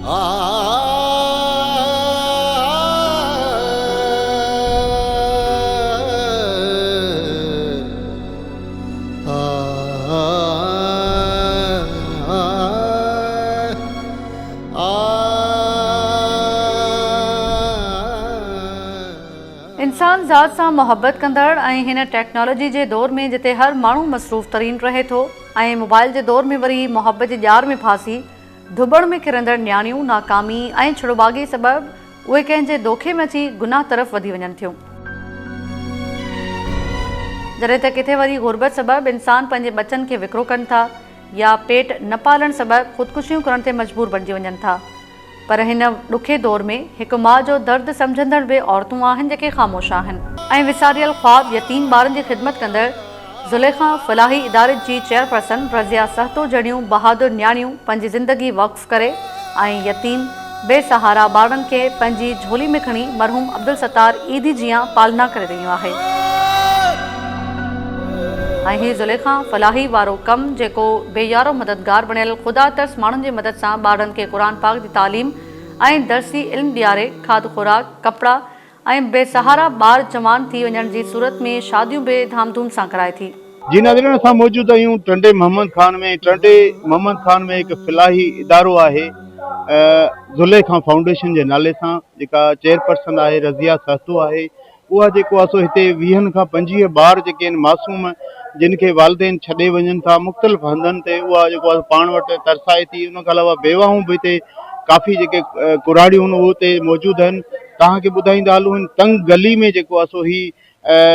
انسان ذات سان محبت ڪندڙ ۽ هن ٽيڪنالاجي جي دور ۾ جتي هر ماڻهو مصروف ترين رهي ٿو ۽ موبائل جي دور ۾ وري محبت جي ڄار ۾ ڦاسي ڌٻڻ ۾ ڪرندڙ نياڻيون ناڪامي ۽ ڇڙوٻاڳي سبب اهي ڪنهن جي دوکي ۾ اچي گناهه طرف وڌي وڃن ٿيون. جڏهن ته ڪٿي وري غربت سبب انسان پنهنجي ٻچن کي وڪرو ڪن ٿا يا پيٽ نه پالڻ سبب خودڪشيون ڪرڻ تي مجبور بڻجي وڃن ٿا. پر هن ڏکي دور ۾ هڪ ماء جو درد سمجهندڙ به عورتون آهن جيڪي خاموش آهن. ۽ وساريل خواب يتيم ٻارن جي خدمت ڪندڙ زليخا فلاحي اداري جي چيئرپرسن رضيه سهتو جهڙيون بهادر نياڻيون پنهنجي زندگي وقف ڪري ۽ يتيم بي سهارا ٻارڙن کي پنهنجي جهولي ۾ کڻي مرحوم عبدالستار ايڌي جيان پالنا ڪري رهيون آهي. ۽ هي زليخا فلاحي وارو ڪم جيڪو بي يارو مددگار بڻيل خدا ترس ماڻهن جي مدد سان ٻارڙن کي قرآن پاڪ جي تعليم ۽ درسي علم ڏياري کاڌ خوراڪ، ڪپڙا ۽ بي سهارا ٻار جوان ٿي وڃڻ جي صورت ۾ شاديون به ڌام ڌوم سان ڪرائي ٿي. جي ناظرين اسان موجود آهيون ٽنڊي محمد خان ۾ ٽنڊي محمد خان ۾ هڪ فلاحي ادارو آهي زليخا فائونڊيشن جي نالي سان جيڪا چيئرپرسن آهي رضيه سهتو آهي اها جيڪو آهي سو هتي ويهن کان پنجويهه ٻار جيڪي آهن معصوم جن کي والدين ڇڏي وڃن ٿا مختلف هنڌن تي اها جيڪو آهي پاڻ وٽ ترسائي ٿي ان کان علاوه بيواهون به هتي ڪافي جيڪي ڪراڙيون آهن اهي هتي موجود آهن توهان کي ٻڌائيندا هلون هن تنگ گلي ۾ جيڪو آهي سو هي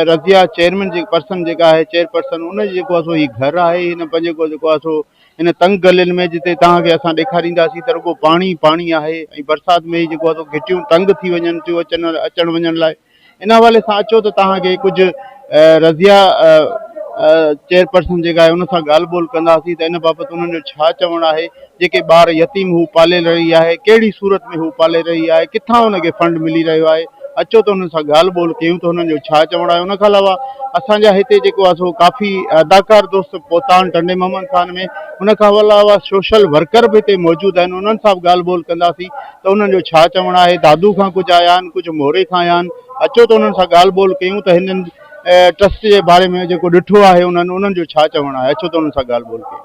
رضيه چيئرمين جي پرسن جيڪا آهي چيئر پرسن ان جي جيڪو آهي سو هي گهر آهي هن پنهنجو جيڪو آهي سو هن تنگ گلين ۾ جتي توهان کي اسان ڏيکارينداسين ته رڳو پاڻي ئي پاڻي آهي ۽ برسات ۾ جيڪو آهي سو گهٽيون تنگ ٿي وڃن ٿيون اچڻ اچڻ وڃڻ لاء ان حوالي سان اچو ته توهان کي ڪجهه رضيه چيئر پرسن جيڪا آهي ان سان ڳالهه ٻولهه ڪنداسين ته ان بابت انهن جو ڇا چوڻ آهي جيڪي ٻار يتيم هو پالي رهي آهي ڪهڙي صورت ۾ هو پالي رهي آهي ڪٿان ان کي فنڊ ملي رهيو آهي اچو ته انهن سان ڳالهه ٻولهه ڪيون ته هنن جو ڇا چوڻ آهي ان کان علاوه اسان جا هتي جيڪو آهي سو ڪافي اداڪار دوست پهتا آهن ٽنڊي محمد خان ۾ ان کان علاوه سوشل ورڪر به هتي موجود آهن انهن سان به ڳالهه ٻولهه ڪنداسين ته انهن جو ڇا چوڻ آهي دادو کان ڪجهه آيا آهن ڪجهه موري کان آيا آهن اچو ته انهن سان ڳالهه ٻولهه ڪيون ته هنن ٽرسٽ جي باري ۾ جيڪو ڏٺو آهي انهن انهن جو ڇا چوڻ آهي اچو ته انهن سان ڳالهه ٻولهه ڪيون.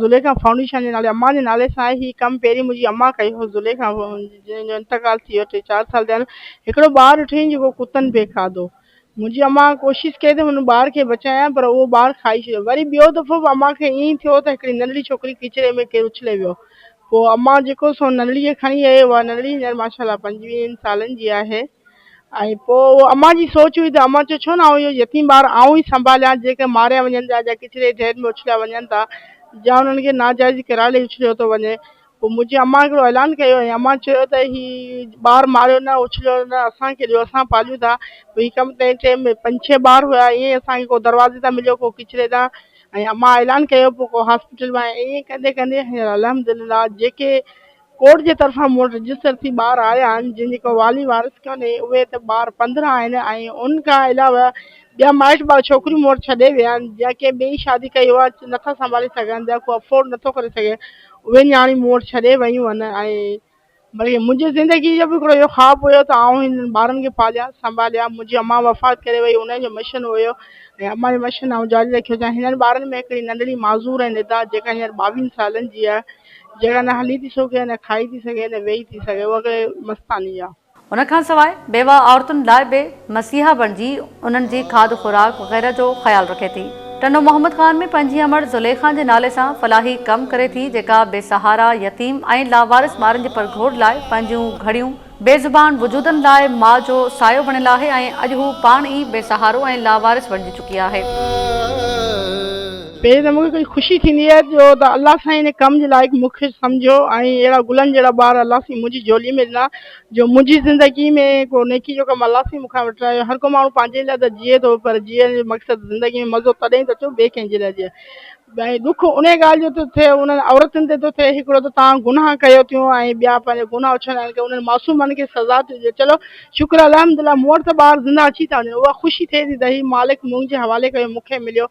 زليخا فائونڊيشن جي نالي امان جي نالي سان آهي هي ڪم پهرين منهنجي امان ڪيو هو زليخا جنهن جو انتقال ٿي ويو ٽي چار سال ٿيا آهن هڪڙو ٻار ڏٺائين جيڪو ڪتن پئي کاڌو منهنجي امان ڪوشش ڪئي ته هن ٻار کي بچايان پر اهو ٻار کائي ڇڏيو. وري ٻيو دفعو به امان کي ائين ئي ٿيو ته هڪڙي ننڍڙي ڇوڪري ڪچري ۾ ڪير اڇلي ويو. پوء امان جيڪو سو ننڍڙي کي کڻي آئي. اها ننڍڙي هينئر ماشاء الله پنجويهن سالن جي آهي ۽ پوء اهو امان جي سوچ هئي ته امان چيو ڇو نه آئون اهو يتيم ٻار آئون ئي سنڀاليان جيڪي ماريا وڃن ٿا يا ڪچري جي ڍير ۾ اڇليا وڃن ٿا يا انهن کي ناجائز قرار ڏئي اڇليو ٿو وڃي. پوء منهنجي امان هڪڙو اعلان ڪيو ۽ امان چيو ته هي ٻار ماريو نه اڇليو نه اسان کي ڏيو اسان پاليون ٿا پوء هي ڪم تنهن ٽيم ۾ پنج ڇهه ٻار هيا ائين ئي اسان کي ڪو دروازي تان مليو ڪو ڪچري تان ۽ امان اعلان ڪيو پوء ڪو هاسپيٽل مان ائين ڪندي ڪندي هينئر الحمدلله جيڪي ڪورٽ جي طرفان مون وٽ رجسٽر ٿي ٻار آيا آهن جن جي ڪو والي وارث ڪونهي اهي ته ٻار 15 آهن ۽ ان کان علاوه ٻيا مائٽ ٻه ڇوڪريون مون وٽ ڇڏي ويا آهن جا ڪنهن ٻئي شادي ڪئي اها نٿا سنڀالي سگهن يا ڪو افورڊ نٿو ڪري سگهي اهي نياڻيون مون وٽ ڇڏي ويون آهن ۽ بلڪه منهنجي زندگي جو به هڪڙو اهو خواب هيو ته آئون هنن ٻارن کي پاليان سنڀاليان منهنجي امان وفات ڪري وئي ان جو مشن هيو ۽ امان جو مشن آئون جاري رکيو ته هنن ٻارن ۾ هڪڙي ننڍڙي معذور ۽ ندا جيڪا هينئر ٻاويهن سالن جي آهي جيڪا نه هلي ٿي سگهي نه کائي ٿي سگهي نه ويهي ٿي سگهي اها هڪڙي مستاني آهي. ان کان سواء بيواهه عورتن لاء به مسيحا بڻجي انهن جي کاڌ خوراڪ وغيره جو خيال رکي ٿي. ٽنڊو محمد خان ۾ پنهنجي امڙ زليخا جي نالي سان فلاحي ڪم ڪري ٿي جيڪا بي سهارا، يتيم ۽ لاوارث ٻارن جي پرگهور لاء پنهنجون گهڙيون بي زبان وجودن لاء ماء جو سايو بڻيل آهي ۽ اڄ هو پاڻ ئي بي سهارو ۽ لاوارث بڻجي چڪي آهي. پهرين ته مون کي ڪجهه خوشي ٿيندي آهي جو ته الله سائين ان ڪم جي لائق مون کي سمجهيو ۽ اهڙا گلن جهڙا ٻار الله سائين منهنجي جهولي ۾ ڏنا جو منهنجي زندگي ۾ ڪو نيڪي جو ڪم الله سائين مون کان وٺرايو هر ڪو ماڻهو پنهنجي لاء ته جيئي ٿو پر جيئڻ جو مقصد زندگي ۾ مزو تڏهن ٿو اچي ٻئي ڪنهن جي لاء جيئي ۽ ڏک ان ڳالهه جو ٿو ٿئي انهن عورتن تي ٿو ٿئي هڪڙو ته توهان گناهه ڪيو ٿيون ۽ ٻيا پنهنجا گناهه اڇلائڻ ڪري انهن معصومن کي سزا ٿي ڏيو چلو شڪر الحمدلله مون وٽ ته ٻار زنده اچي ٿا وڃن اها خوشي ٿئي ٿي ته هي مالڪ منهنجي حوالي ڪيو مون کي مليو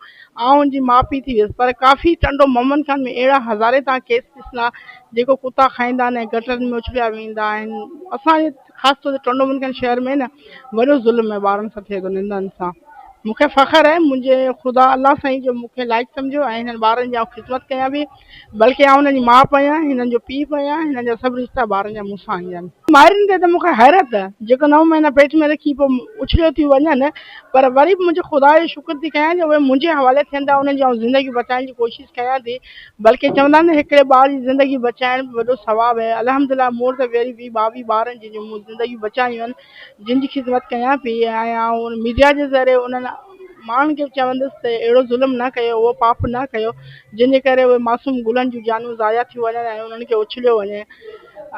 آئون ان جي ماء پيء ٿي ويس پر ڪافي ٽنڊو محمد خان ۾ اهڙا هزارين توهان ڪيس ڏسندا جيڪو ڪتا کائيندا آهن ۽ گٽرن ۾ اڇليا ويندا آهن اسان جي خاص طور تي ٽنڊو محمد خان شهر ۾ نه وڏو ظلم آهي ٻارن سان ٿئي ٿو ننڍن سان مون کي فخر آهي منهنجي خدا الله سائين جو مون کي لائق سمجهيو ۽ هنن ٻارن جي آئون خدمت ڪيان پئي بلڪه آئون هنن جي ماء به آهيان هنن جو پيء به آهيان هنن جا سڀ رشتا ٻارن جا مون سان ئي آهن. مائرن تي ته مون کي حيرت آهي جيڪو نو مهينا پيٽ ۾ رکي پوء اڇليو ٿيون وڃن پر وري به منهنجي خدا جو شڪر ٿي ڪيان جو اهي منهنجي حوالي ٿين ٿا انهن جي آئون زندگي بچائڻ جي ڪوشش ڪيان ٿي بلڪه چوندا آهن نه هڪڙي ٻار جي زندگي بچائڻ به وڏو ثواب آهي الحمدلله مون وٽ ته وري ويهه ٻاويهه ٻار آهن جن جون مون زندگيون بچايون آهن جن جي خدمت ڪيان پئي ۽ آئون ميڊيا جي ذريعي انهن ماڻهن کي به چوندس ته اهڙو ظلم نه ڪيو اهو پاپ نه ڪيو جنهن جي ڪري اهي معصوم گلن جون جانون ضايع ٿيون وڃن ۽ انهن کي اڇليو وڃي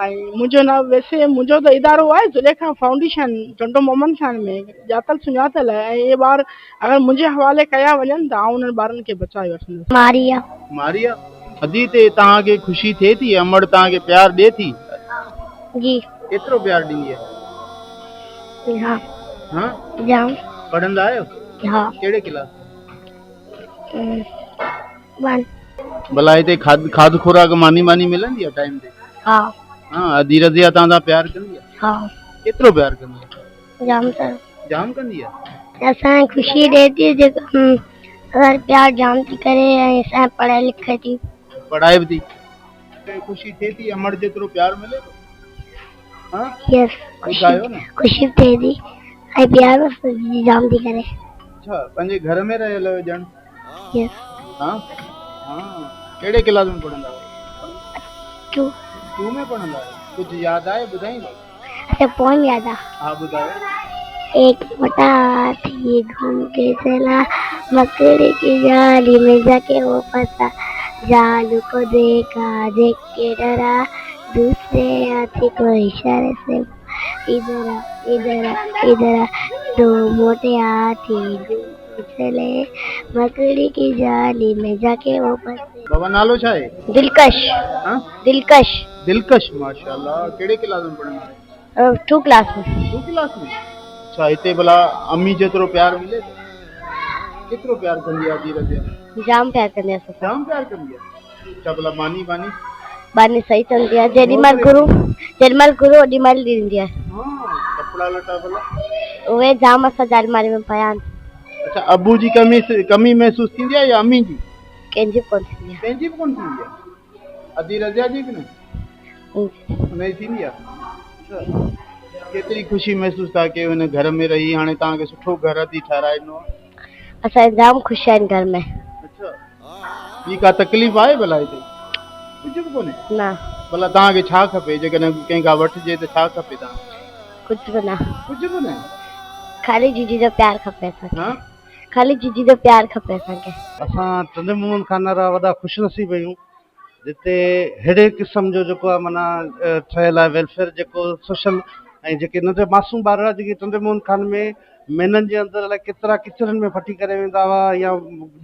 ۽ منهنجو نه ويسي منهنجو ته ادارو آهي زليخا فائونڊيشن ٽنڊو محمد خان ۾ ڄاتل سڃاتل آهي ۽ اهي ٻار اگر منهنجي حوالي ڪيا وڃن ته آئون انهن ٻارن کي بچائي وٺندس. ماريا. ماريا، ادي تي توهان کي خوشي ٿئي ٿي امڙ توهان کي پيار ڏي ٿي؟ جي. ڪيترو پيار ڏيندي آهي؟ ها. ها؟ جام. پڙهندا آهيو؟ ها. ڪهڙي ڪلاس؟ ون. ڀلا هتي کاڌ کاڌ خوراڪ ماني ماني ملندي آهي ٽائيم تي؟ ها. ها ادي رضيه توهان سان پيار ڪندي آهي؟ ها. ڪيترو پيار ڪندي آهي؟ جام سارو. جام ڪندي آهي؟ اسان کي خوشي ڏئي ٿي جيڪا اسان پيار جام ٿي ڪري ۽ اسان کي پڙهائي لکائي ٿي. پڙهائي به ٿي. کي خوشي ٿئي ٿي امڙ جيترو پيار ملي ٿو؟ ها يس ٻڌايو نه. خوشي به ٿئي ٿي ۽ پيار به جام ٿي ڪري. اڇا پنهنجي گهر ۾ رهيل آهيو ڄڻ. يس. ها ها ڪهڙي ڪلاس ۾ پڙهندا آهيو؟ ٽو. ٽو ۾ پڙهندا آهيو ڪجهه ياد آهي ٻڌائيندو؟ اڇا پوئم ياد آ. ها ٻڌايو. ايڪ موٽا هاٿي گھوم ڪي چلا مڪڙي ڪي جالي ۾ جاڪي وو ڦسا جال ڪو ديکا ديک ڪي ڊرا دوسري هاٿي ڪو اشاري سي ادھر آ ادھر آ ادھر آ دو موٽي هاٿي گھوم ڪي چلي مڪڙي ڪي جالي ۾ جاڪي وو ڦسي. بابا نالو ڇا آهي؟ دلڪش ها دلڪش. دلڪش ماشاءالله ڪهڙي ڪلاس ۾ پڙهندا آهيو؟ Two class ۾. ٽو ڪلاس ۾ اڇا هتي ڀلا امي جيترو پيار ملي ٿو؟ ڪيترو پيار ڪندي آهي ادي رضيه؟ جام پيار ڪندي آهي اسان سان. جام پيار ڪندي آهي اڇا ڀلا ماني باني؟ ماني صحيح ڪندي آهي جيڏي مهل گهرون جيڏي مهل گهرون اوڏي مهل ڏيندي آهي. ها ڪپڙا لٽا ڀلا؟ اهي جام اسان جي الماري ۾ پيا آهن. اڇا ابو جي ڪمي ڪمي محسوس ٿيندي آهي يا امي جي؟ ڪنهن جي به ڪونه ٿيندي آهي. ڪنهن جي به ڪونه ٿيندي آهي ادي رضيه جي به نه؟ ان جي ٿيندي آهي ڪيتري خوشي محسوس ٿا ڪيو هن گهر ۾ رهي هاڻي توهان کي سٺو گهر ادي ٺهرائي ڏنو آهي. اسان جام خوش آهن گهر ۾. اڇا ٻي ڪا تڪليف آهي ڀلا هتي؟ ڪجهه به ڪونهي؟ نه. ڀلا توهان کي ڇا کپي جيڪڏهن ڪنهن کان وٺجي ته ڇا کپي توهان کي؟ ڪجهه به نه. ڪجهه به نه؟ خالي جيجي جو پيار کپي اسان کي. ها؟ خالي جيجي جو پيار کپي اسان کي. اسان ٽنڊي محمد خان وارا وڏا خوش نصيب آهيون جتي ههڙي قسم جو جيڪو آهي معنيٰ ٺهيل آهي ويلفيئر جيڪو سوشل ۽ جيڪي ننڍڙا معصوم ٻارڙا جيڪي ٽنڊي محمد خان ۾ مهينن جي اندر الائي ڪيترا ڪچرن ۾ ڦٽي ڪري ويندا هئا يا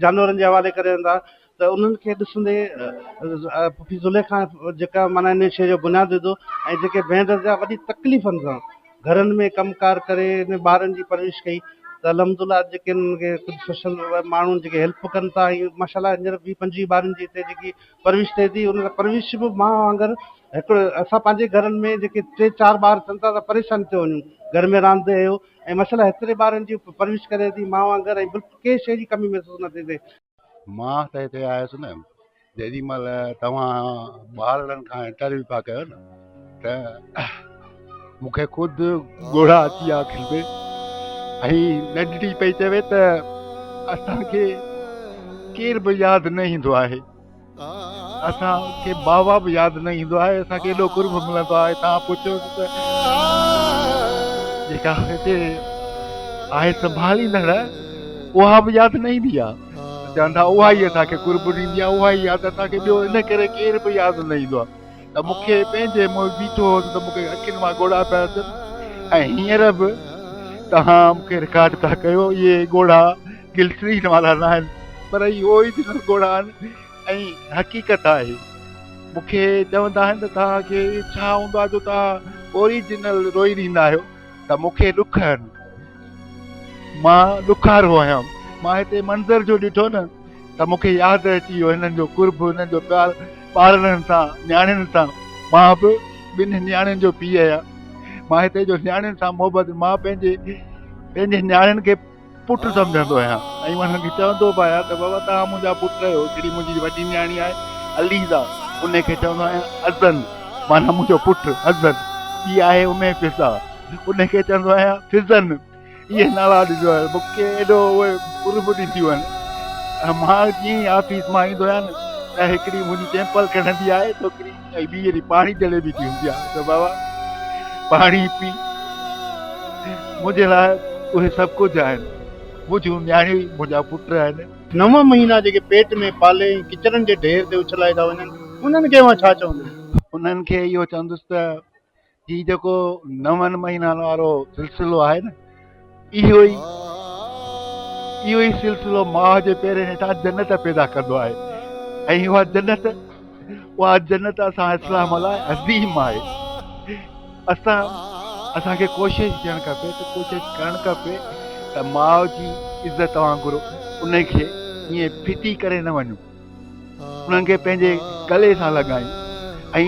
جانورن جي حوالي ڪري ويندا هئا ته انهن کي ڏسندي پڦي زليخا جيڪا معنيٰ ان شيء جو بنياد وڌو ۽ جيڪي ڀينر جا وڏي تڪليفن سان گهرن ۾ ڪم ڪار ڪري انهن ٻارن جي پرورش ڪئي ته الحمد لله اڄ جيڪي انهن کي ڪجهه سوشل ماڻهو جيڪي هيلپ ڪن ٿا ۽ ماشاء الله هينئر ويهه پنجويهه ٻارن جي هتي جيڪي پرورش ٿئي ٿي ان پرورش به ماء وانگر هڪڙو اسان پنهنجي گهرن ۾ جيڪي ٽي چار ٻار ٿين ٿا ته پريشان ٿيو وڃون گهر ۾ راند اهو ۽ ماشاء الله هيتري ٻارن جي پرورش ڪري ٿي ماء وانگر ۽ بلڪل ڪنهن شيء جي ڪمي محسوس نه ٿي ٿئي. مان ته هتي آيس نه جيڏي مهل توهان ٻارڙن کان انٽرويو پيا ڪيو نه ته مون کي خود ڳوڙها اچي ويا اکين ۾ ۽ ننڍڙي پئي چوي ته اسانکي ڪير به ياد نه ايندو آهي اسانکي بابا به ياد نه ايندو آهي اسانکي ايڏو قرب ملندو آهي توهان پڇو ته جيڪا هتي آهي سنڀاليندڙ اها به ياد نه ايندي آهي چون ٿا اها ئي اسان کي قرب ڏيندي آهي اها ئي ياد اسان کي ٻيو ان ڪري ڪير به ياد نه ايندو آهي ته مون کي پنهنجي مون بيٺو هوس ته مون کي اکين مان ڳوڙها پيا اچن ۽ هينئر به توهان مون کي رڪارڊ پيا ڪيو اهي ڳوڙها گلسرين وارا نه آهن. پر اهي اوريجنل ڳوڙها آهن ۽ حقيقت آهي. مون کي چوندا آهن ته توهان کي ڇا هوندو آهي جو توهان اوريجنل روئي ڏيندا آهيو ته مون کي ڏک آهن. مان ڏکارو آهيان. مان هتي منظر جو ڏٺو نه ته مون کي ياد اچي ويو هنن جو قرب، هنن جو پيار ٻارڙن سان، نياڻين سان. مان به ٻن نياڻين جو پيء آهيان. مان هتي جو نياڻين سان محبت مان پنهنجي پنهنجي نياڻين کي پٽ سمجهندو آهيان ۽ انهن کي چوندو به آهيان ته بابا توهان منهنجا پٽ آهيو. هڪڙي منهنجي وڏي نياڻي آهي عليزا ان کي چوندو آهيان ازن معنيٰ منهنجو پٽ ازن. ٻي آهي ام فضا ان کي چوندو آهيان فزن. اهي نالا ڏيندو آهيان. مون کي ايڏو اهي قرب ڏينديون آهن ۽ مان جيئن ئي آفيس مان ايندو آهيان نه ته هڪڙي منهنجي چيمپل کڻندي آهي ڇوڪري ۽ ٻي وري پاڻي جهلي بيٺي هوندي آهي ته بابا پاڻي پي. منهنجي لاء اهي سڀ ڪجهه آهن. منهنجون نياڻيون ئي منهنجا پٽ آهن. نو مهينا جيڪي پيٽ ۾ پالي ۽ ڪچرن جي ڍير تي اڇلائي ٿا وڃن، انهن کي اوهان ڇا چوندو؟ انهن کي اهو چوندس ته هي جيڪو نون مهينن وارو سلسلو آهي نه، اهو ئي اهو ئي سلسلو ماء جي پيرن هيٺان جنت پيدا ڪندو آهي ۽ اها جنت اها جنت اسان اسلام لاء عظيم آهي. اسان اسان کي ڪوشش ٿيڻ کپي ته ڪوشش ڪرڻ کپي ته ماء جي عزت وانگر ان کي ائين ڦٽي ڪري نه وڃون. انهن کي پنهنجي گلي سان لڳايون ۽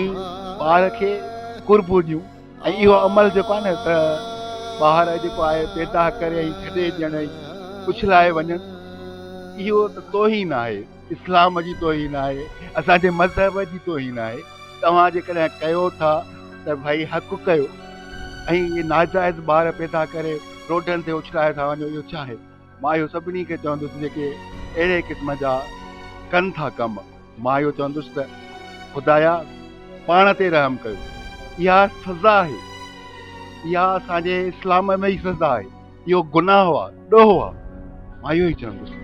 ٻار کي قرب ڏيون ۽ اهو عمل جيڪو آهي نه ته ٻار جيڪو آهي پيدا ڪري ۽ ڇڏي ڏيڻ ۽ اڇلائي وڃڻ اهو ته توهين آهي، اسلام جي توهين آهي، اسان جي مذهب جي توهين آهي. توهان جيڪڏهن ڪيو ٿا ته ڀائي حق ڪيو ۽ اهي ناجائز ٻار پيدا ڪري روڊن تي اڇلائي ٿا وڃو اهو ڇا آهي؟ مان اهو سڀني کي چوندس جيڪي اهڙي قسم جا ڪن ٿا ڪم، مان اهو چوندس ته خدايا پاڻ تي رحم ڪيو، اها سزا آهي، اها اسان جي اسلام ۾ ئي سزا آهي، اهو گناهه آهي، ڏوهه آهي، مان اهو ئي چوندس.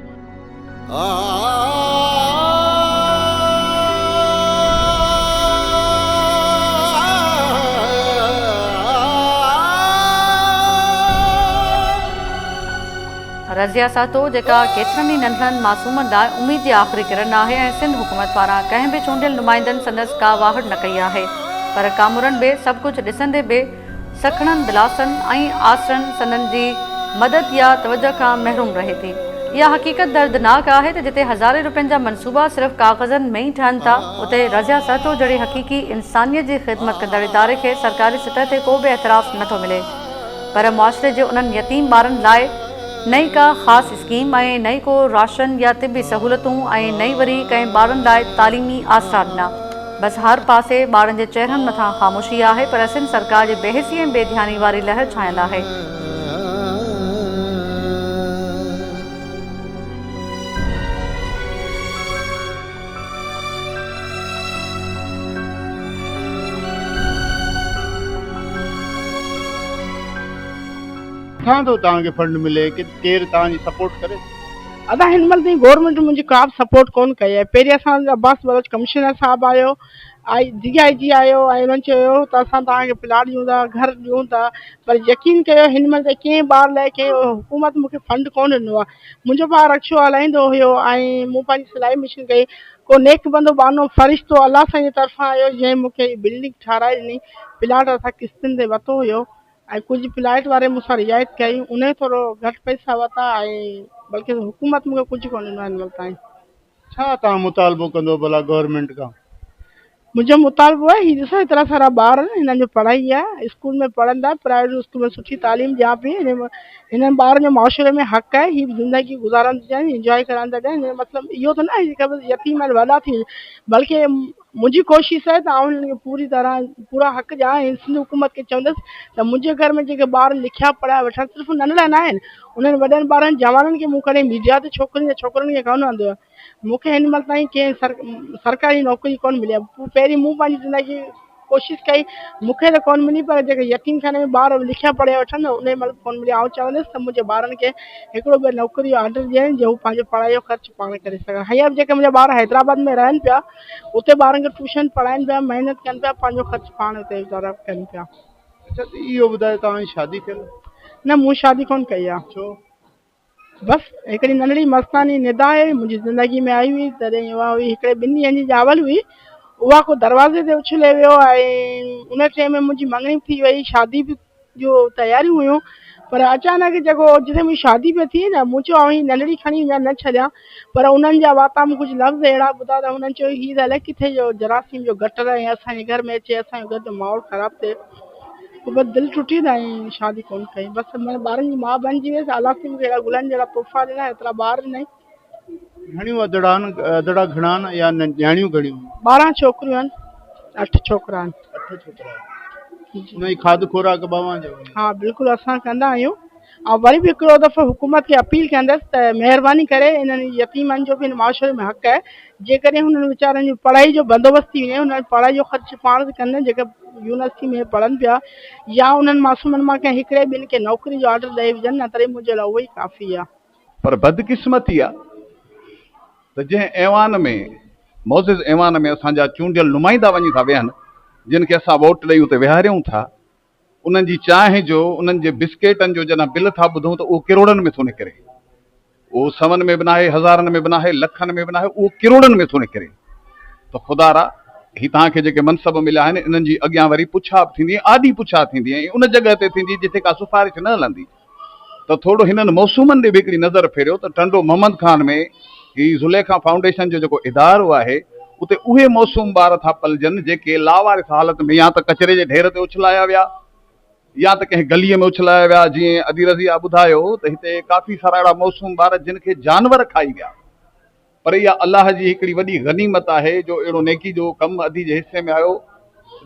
رضيه سهتو جيڪا ڪيترن ئي ننڍڙن معصومن لاء اميد جي آخري ڪرن آهي ۽ سنڌ حڪومت پاران ڪنهن به چونڊيل نمائندن سندس ڪا واهڙ نه ڪئي آهي پر ڪامورن به سڀ ڪجهه ڏسندي به سکڻن دلاسن ۽ آسرن سندن جي مدد يا توجه کان محروم رهي ٿي. اها حقيقت دردناڪ آهي ته جتي هزارين روپين جا منصوبا صرف ڪاغذن ۾ ئي ٺهن ٿا اتي رضيه سهتو جهڙي حقيقي انسانيت جي خدمت ڪندڙ اداري کي سرڪاري سطح تي ڪو به اعتراف نه ٿو ملي پر معاشري جي انهن يتيم ٻارن لاء نه ئي ڪا خاص اسڪيم ۽ نه ئي ڪو راشن يا طبي سهولتون ۽ نه ئي وري ڪنهن ٻارن لاء تعليمي آسرا ڏنا. بس هر پاسي ٻارن جي چهرن مٿان خاموشي آهي پر سنڌ سرڪار جي بيحسي ۽ بي ڌياني واري لهر ڇانيل آهي. ڪٿان ٿو توهان کي فنڊ ملي ڪير توهان جي سپورٽ ڪري ٿو؟ ادا هن مهل تائين گورنمينٽ منهنجي ڪا به سپورٽ ڪون ڪئي آهي پهرين اسان عباس بلوچ ڪمشنر صاحب آيو آء جي آء جي آيو ۽ انهن چيو ته اسان توهان کي پلاٽ ڏيون ٿا گهر ڏيون ٿا پر يقين ڪيو هن مهل تائين ڪنهن ٻار لاء ڪنهن حڪومت مون کي فنڊ ڪون ڏنو آهي منهنجو ڀاء رڪشو هلائيندو هيو ۽ مون پنهنجي سلائي مشين ڪئي ڪو نيڪ بندو ٻانهو فرشتو الله سائين جي طرفان آيو جنهن مون کي هي بلڊنگ ٺاهرائي ڏني پلاٽ اسان قسطن تي ورتو هيو ۽ ڪجهه پلاٽ واري مون سان رعايت ڪئي انهي ٿورو گهٽ پئسا ورتا ۽ بلڪه حڪومت مون کي ڪجهه ڪونه ڏنو آهي هن مهل تائين. ڇا توهان مطالبو ڪندو ڀلا گورنمينٽ کان؟ منهنجو مطالبو آهي هي ڏسو هيترا سارا ٻار آهن هنن جو پڙهائي آهي اسڪول ۾ پڙهن ٿا پرائيويٽ اسڪول ۾ سٺي تعليم ڏيان پئي هنن ٻارن جو معاشري ۾ حق آهي هي به زندگي گذارڻ ٿا چاهين انجواء ڪرڻ ٿا چاهين مطلب اهو ته نه آهي ته يتيم آهن وڏا ٿي بلڪه منهنجي ڪوشش آهي ته آئون هنن کي پوري طرح پورا حق ڏيان ۽ سنڌ حڪومت کي چوندس ته منهنجي گهر ۾ جيڪي ٻار لکيا پڙهيا ويٺا آهن صرف ننڍڙا نه آهن انهن وڏن ٻارن جوانن کي مون ڪڏهن ميڊيا تي ڇوڪرين يا ڇوڪرن کي ڪونه آندو آهي مون کي هن مهل تائين ڪنهن سرڪاري نوڪري ڪونه ملي آهي پهرين مون پنهنجي زندگي ڪوشش ڪئي مون کي ته ڪونه ملي پر جيڪي يتيم خاني ۾ ٻار لکيا پڙهيا ويٺا آهن انهي مهل به ڪونه ملي آئون چوندس ته منهنجي ٻارن کي هڪڙو ٻيو نوڪري جو آرڊر ڏين جو هو پنهنجو پڙهائي جو خرچ پاڻ ڪري سگهن هينئر به جيڪي منهنجا ٻار حيدرآباد ۾ رهن پيا اتي ٻارن کي ٽيوشن پڙهائين پيا محنت ڪن پيا پنهنجو خرچ پاڻ اتي ويچارا ڪن پيا. اڇا ته اهو ٻڌايو توهان جي شادي ٿيل؟ نه مون شادي ڪونه ڪئي آهي. ڇو؟ بس هڪڙي ننڍڙي مستاني ندا آهي منهنجي زندگي ۾ آئي هئي تڏهن اها هئي هڪڙي ٻن ڏينهن جي ڄاول هئي اها ڪو دروازي تي اڇلي ويو ۽ ان ٽيم ۾ منهنجي مڱڻي به ٿي وئي شادي به جو تياريون هيون پر اچانڪ جيڪو جتي منهنجي شادي پئي ٿي نه مون چيو آئون هي ننڍڙي کڻي وڃان نه ڇڏيان پر انهن جا واتان مون ڪجهه لفظ اهڙا ٻڌا ته هنن چيو هي ته الائي ڪٿي جو جراثيم جو گٽر ۽ اسان جي گهر ۾ اچي اسان جو گهر جو ماحول خراب ٿئي پوء بس دل ٽٽي ته ۽ شادي ڪونه ڪئي بس مان ٻارن جي ماء بنجي ويس الله سائين مون کي اهڙا گلن جهڙا تحفا ڏنا ايترا ٻار ڏنائين. گهڻيون ادڙا آهن ادڙا گهڻا آهن يا نياڻيون گهڻيون آهن؟ 12 ڇوڪريون آهن اٺ ڇوڪرا آهن. اٺ ڇوڪرا آهن. ان جي کاڌ خوراڪ به اوهان جي حوالي. ها بلڪل اسان ڪندا آهيون ۽ وري به هڪڙو دفعو حڪومت کي اپيل ڪندس ته مهرباني ڪري انهن يتيمن جو به هن معاشري ۾ حق آهي جيڪڏهن هنن ويچارن جو پڙهائي جو بندوبست ٿي وڃي انهن پڙهائي جو خرچ پاڻ ته ڪن جيڪي يونيورسٽي ۾ پڙهن پيا يا انهن معصومن مان ڪنهن هڪڙي ٻن کي نوڪري جو آرڊر ڏئي وجهن نه تڏهن منهنجي لاء اهو ئي ڪافي آهي. پر بدقسمتي آ ته جنهن ايوان ۾ معزز ايوان ۾ اسان جا چونڊيل نمائندا وڃي ٿا ويهن جن کي اسان ووٽ ڏئي اتي ويهاريون ٿا انهن جي چانهه جو، انهن جي بسڪيٽن جو جڏهن بل ٿا ٻڌون ته اهو ڪروڙن ۾ ٿو نڪري. اهو سون ۾ به ناهي، هزارن ۾ به ناهي، لکن ۾ به ناهي، اهو ڪروڙن ۾ ٿو نڪري. ته خدارا هي توهان کي جيڪي منصب مليا آهن، انهن جي اڳيان وري پڇا به ٿيندي ۽ آڏي پڇا ٿيندي ۽ ان جڳهه تي ٿيندي جتي ڪا سفارش نه هلندي. ته ٿورو هنن موسومن ڏي به هڪڙي نظر ڦيريو ته ٽنڊو محمد خان ۾ هي زليخا فائونڊيشن جو جيڪو ادارو آهي اتي اهي موسوم ٻار ٿا پلجن جيڪي لاوارث حالت ۾ يا ته ڪچري جي ڍير تي اڇلايا ويا يا ته ڪنهن گليء ۾ اڇلايا ويا جيئن ادي رضيه ٻڌايو ته هتي ڪافي سارا اهڙا موسوم ٻار جن کي جانور کائي ويا پر اها الله جي هڪڙي وڏي غنيمت آهي جو اهڙو نيڪي جو ڪم ادي جي حصي ۾ آيو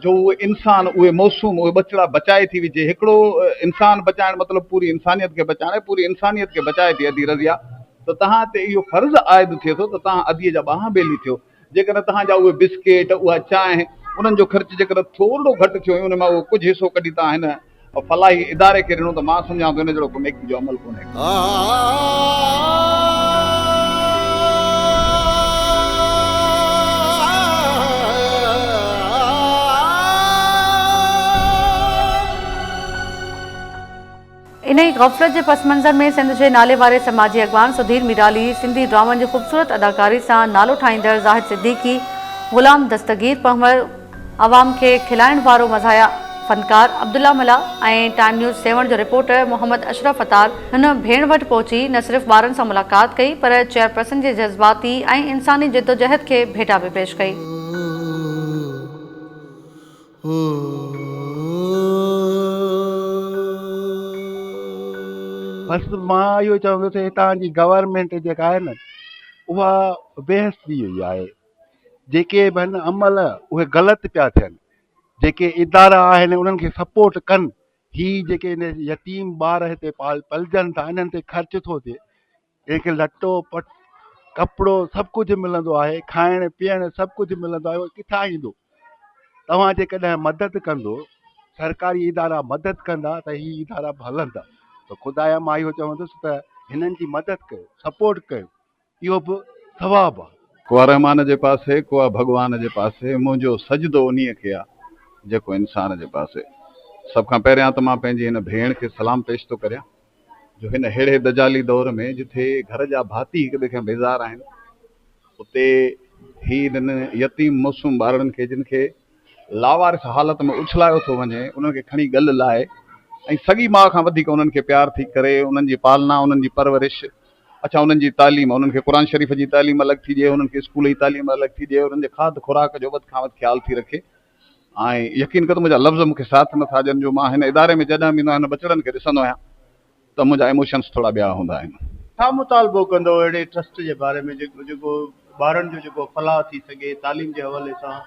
جو اهي انسان اهي موسوم اهي ٻچڙا بچائي ٿي وجهي هڪڙو انسان بچائڻ مطلب پوري انسانيت کي بچائڻ آهي پوري انسانيت کي بچائي ٿي ادي رضيه ته توهان تي اهو فرض عائد ٿئي ٿو ته توهان ادي جا ٻانهن ٻيلي ٿيو جيڪڏهن توهان جا اهي بسڪيٽ اها چانهه انهن جو خرچ جيڪڏهن ٿورڙو گهٽ ٿيو ۽ ان مان اهو ڪجهه حصو ڪڍي توهان هن فلاحي اداري کي ڏنو ته مان سمجهان ٿو ان جهڙو ڪو نيڪي جو عمل ڪونهي. انهيء غفلت جي پس منظر ۾ سنڌ جي نالي واري سماجي اڳواڻ سڌير ميرالي، سنڌي ڊرامن جي خوبصورت اداڪاري سان نالو ٺاهيندڙ زاهد صديقي، غلام دستگير پنهور، عوام کي کلائڻ وارو مزاحيه فنڪار عبدالله ملاح ۽ ٽائيم نيوز سيوهڻ جو رپورٽر محمد اشرف عطار هن ڀيڻ وٽ پهچي نه صرف ٻارن سان ملاقات ڪئي پر چيئرپرسن جي جذباتي ۽ انساني جدوجهد کي ڀيٽا به پيش ڪئي. بس مان اهو چوندس هتان جي گورنمينٽ جيڪا آهي نه اها بيحس ٿي وئي آهي جيڪي به آهن عمل اهي غلط پيا ٿين جيڪي ادارا آهن انهن کي سپورٽ ڪن هي جيڪي يتيم ٻار هتي پلجن ٿا انهن تي خرچ ٿو ٿئي انهن کي لٽو پٽ ڪپڙو سڀ ڪجهه ملندو آهي کائڻ پيئڻ سڀ ڪجهه ملندو آهي اهو ڪٿان ايندو توهان جيڪڏهن مدد ڪندو سرڪاري ادارا مدد ڪندا ته هي ادارا به هلندا ته خدايا مان اهو چوندس ته هنن جي مدد ڪيو سپورٽ ڪيو اهو به ثواب آ. ڪو آ رحمان جي پاسي، ڪو آ ڀڳوان جي پاسي، منهنجو سجدو انهيء کي آ، جيڪو انسان جي پاسي. سڀ کان پهريان ته مان پنهنجي هن ڀيڻ کي سلام پيش ٿو ڪريان، جو هن ههڙي دجالي دور ۾ جٿي گهر جا ڀاتي هڪ ٻئي کان بيزار آهن، اتي هي هنن يتيم معصوم ٻارڙن کي جن کي لاوارث حالت ۾ اڇلايو ٿو وڃي، انهن کي کڻي ڳل لائي ۽ سڳي ماء کان وڌيڪ انهن کي پيار ٿي ڪري، انهن جي پالنا، انهن جي پرورش، اڇا انهن جي تعليم، انهن کي قرآن شريف جي تعليم الڳ ٿي ڏئي، انهن کي اسڪول جي تعليم الڳ ٿي ڏئي، انهن جي کاڌ خوراڪ جو وڌ کان وڌ خيال ٿي رکي ۽ يقين ڪر ته منهنجا لفظ مون کي ساٿ نه ٿا ڏين جو مان هن اداري ۾ جڏهن به ايندو آهيان هن ٻچڙن کي ڏسندو آهيان ته منهنجا ايموشنس ٿورا ٻيا هوندا آهن. ڇا مطالبو ڪندو اهڙي ٽرسٽ جي باري ۾ جيڪو جيڪو ٻارن جو جيڪو فلاح ٿي سگهي تعليم جي حوالي سان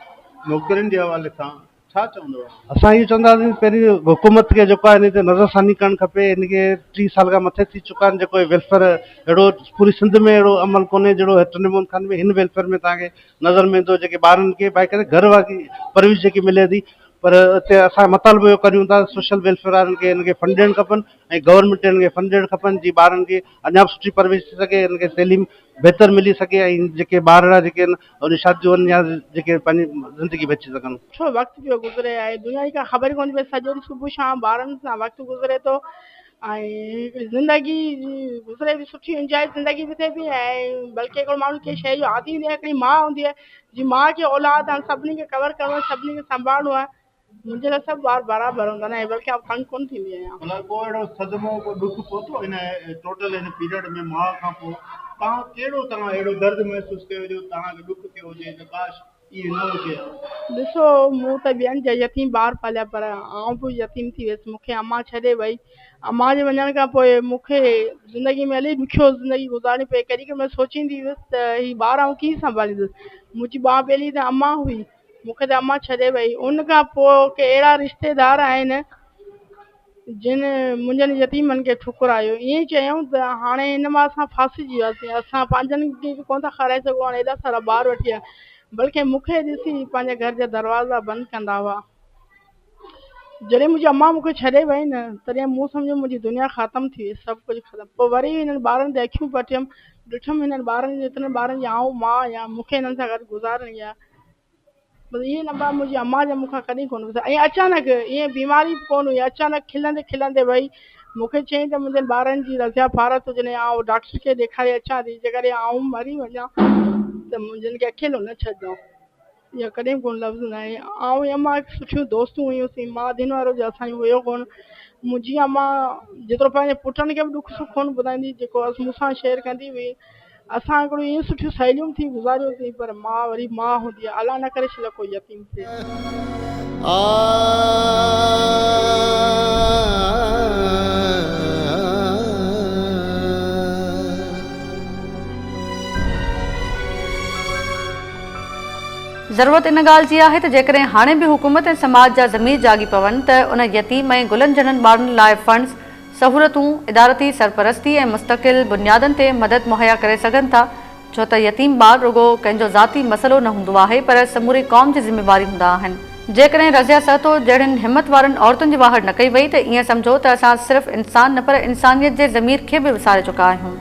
نوڪرين جي حوالي سان ڇا چوندو؟ اسان اهو چونداسين پهرين حڪومت کي جيڪو آهي ان تي نظر ثاني ڪرڻ کپي ان کي 30 سال کان مٿي ٿي چڪا آهن جيڪو ويلفيئر اهڙو پوري سنڌ ۾ اهڙو عمل ڪونهي جهڙو ٽنڊي محمد خان ۾ هن ويلفيئر ۾ توهان کي نظر ۾ ايندو جيڪي ٻارن کي باقاعده گهر واري پرورش جيڪي ملي ٿي پر اتي اسان مطالبو اهو ڪريون ٿا سوشل ويلفيئر وارن کي ان کي فنڊ ڏيڻ کپن ۽ گورنمينٽ ان کي فنڊ ڏيڻ کپن جي ٻارن کي اڃا به سٺي پرورش ٿي سگهي ان کي تعليم بهتر ملي سگهي ۽ جيڪي ٻارڙا جيڪي آهن ان شاديون يا جيڪي پنهنجي زندگي بچي سگهن. سٺو وقت پيو گذري ۽ دنيا جي ڪا خبر ئي ڪونه ٿي پئي سڄو ڏينهن صبح شام ٻارن سان وقت گذري ٿو ۽ هڪڙي زندگي گذري به سٺي انجواء زندگي به ٿئي پئي ۽ بلڪه هڪڙو ماڻهو ڪنهن شيء جو عادي هوندي آهي هڪڙي ماء هوندي آهي جي ماء کي اولاد آهي سڀني کي ڪور ڪرڻو آهي سڀني کي سنڀالڻو آهي منهنجي لاء سڀ ٻار برابر هوندا آهن ۽ بلڪه آئون تنگ ڪونه ٿيندي آهيان. مطلب ڪو اهڙو صدمو ڪو ڏک پهتو هن ٽوٽل هن پيريڊ ۾ ماء کان پوء توهان ڪهڙو توهان اهڙو درد محسوس ڪيو جو توهان کي ڏک ٿيو هجي ته ڪاش ائين نه هجي ها. ڏسو مون ته ٻين جا يتيم ٻار پاليا پر آئون به يتيم ٿي ويس مون کي امان ڇڏي وئي امان جي وڃڻ کان پوء مون کي زندگي ۾ الائي ڏکيو زندگي گذارڻي پئي ڪڏهن ڪڏهن سوچيندي هيس ته هي ٻار آئون ڪيئن سنڀاليندس منهنجي ٻانهن ٻيلي ته امان هئي مون کي ته امان ڇڏي وئي ان کان پوء ڪي اهڙا رشتيدار آهن جن منهنجن يتيمن کي ٺڪرايو. ائين چيائون ته هاڻي هن مان اسان ڦاسجي وياسين، اسان پنهنجن کي به ڪونه ٿا کارائي سگهون، هاڻي ايڏا سارا ٻار وٺي آيا. بلڪه مون کي ڏسي پنهنجي گهر جا دروازا بند ڪندا هئا. جڏهن منهنجي امان مون کي ڇڏي وئي نه، تڏهن مون سمجهيو منهنجي دنيا ختم ٿي وئي، سڀ ڪجهه ختم. پوء وري هنن ٻارن تي اکيون پٽيم، ڏٺم هنن ٻارن جي ايترن ٻارن جي آئون ماء آهيان، مون کي هنن سان گڏ گذارڻي آهي. بس اهي لمحا منهنجي امان جا مون کان ڪڏهن ڪونه وسريا ۽ اچانڪ ائين بيماري به ڪونه هئي اچانڪ کلندي کلندي وئي مون کي چيائين ته منهنجن ٻارن جي رضيا پارت هجي آئون ڊاڪٽر کي ڏيکاري اچان ٿي جيڪڏهن آئون مري وڃان ته منهنجن کي اڪيلو نه ڇڏجو اهو ڪڏهن به ڪونه لفظ نه آهي آئون ۽ امان هڪ سٺيون دوستون هيونسين ماء ڌين وارو جو اسان جو هيو ڪونه منهنجي امان جيترو پنهنجي پٽن کي به ڏک سک ڪونه ٻڌائيندي جيڪو مون سان شيئر ڪندي هئي اسان هڪڙيون ائين سٺيون سهيليون به ٿي گذاريوسين پر ماء وري ماء هوندي آهي الله نه ڪري شل ڪو يتيم ٿئي. ضرورت ان ڳالهه جي آهي ته جيڪڏهن هاڻي به حڪومت ۽ سماج جا ضمير جاڳي پون ته ان يتيم ۽ گلن جهڙن ٻارن لاء فنڊز سهولتون، ادارتي سرپرستي ۽ مستقل بنيادن تي مدد مهيا ڪري سگهن ٿا، ڇو ته يتيم ٻار رڳو ڪنهن جو ذاتي مسئلو نه هوندو آهي پر سموري قوم جي ذميواري هوندا آهن. جيڪڏهن رضيه سهتو جهڙين همت وارن عورتن جي واهر نه ڪئي وئي ته ائين سمجهو ته اسان صرف انسان نه پر انسانيت جي ضمير کي به وساري چڪا آهيون.